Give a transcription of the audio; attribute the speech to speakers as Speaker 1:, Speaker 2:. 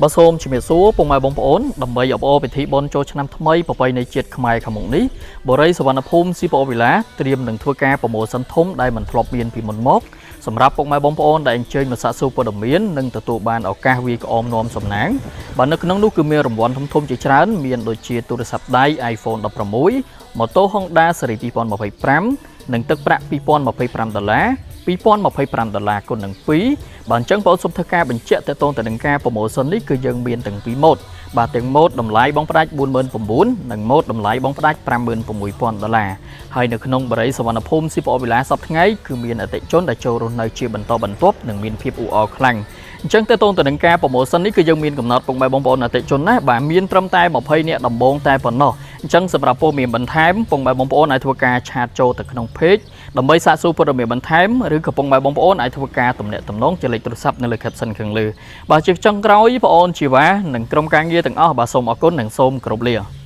Speaker 1: បាទសូមជំរាបសួរពុកម៉ែបងប្អូនដើម្បីអបអរពិធីបុណ្យចូលឆ្នាំថ្មីប្រពៃណីជាតិខ្មែរខាងមុខនេះបុរីសវណ្ណភូមិ CPO Villa ត្រៀមនឹងធ្វើការ promotion ធំដែលមិនធ្លាប់មានពីមុនមកសម្រាប់ពុកម៉ែបងប្អូនដែលអញ្ជើញមកសាកសួរព័ត៌មាននិងទទួលបានឱកាសវាយក្អមនាំសំណាងបាទនៅក្នុងនោះគឺមានរង្វាន់ធំៗជាច្រើនមានដូចជាទូរស័ព្ទដៃ iPhone 16ម៉ូតូ Honda Series 2025និងទឹកប្រាក់2025ដុល្លារ2025ដុល្លារគុណនឹង2បាទអញ្ចឹងបងសូមធ្វើការបញ្ជាក់តទៅទៅនឹងការ promotion នេះគឺយើងមានទាំងពីរម៉ូដបាទទាំងម៉ូដតម្លៃបងផ្ដាច់49,000និងម៉ូដតម្លៃបងផ្ដាច់56,000ដុល្លារហើយនៅក្នុងបរិយាសវណ្ណភូមិ CPO Villa សប្តាហ៍ថ្ងៃគឺមានអតិថិជនដែលចូលរស់នៅជាបន្តបន្ទាប់និងមានភាពអ៊ូអរខ្លាំងអញ្ចឹងតទៅទៅនឹងការ promotion នេះគឺយើងមានកំណត់ពុកម៉ែបងប្អូនអតិថិជនណាបាទមានត្រឹមតែ20នាក់ដំបូងតែប៉ុណ្ណោះអញ្ចឹងសម្រាប់ព័ត៌មានបន្ថែមពុកម៉ែបងប្អូនអាចធ្វើការ chat ចូលទៅក្នុង page ដើម្បីសាកសួរព័ត៌មានបន្ថែមឬក៏ពុកម៉ែបងប្អូនអាចធ្វើការទំនាក់ទំនងជាលេខទូរស័ព្ទនៅលើ caption ខាងលើបាទជាចុងក្រោយបងអូនជីវ៉ានិងក្រុមការងារទាំងអស់បាទសូមអរគុណនិងសូមគោរពលា។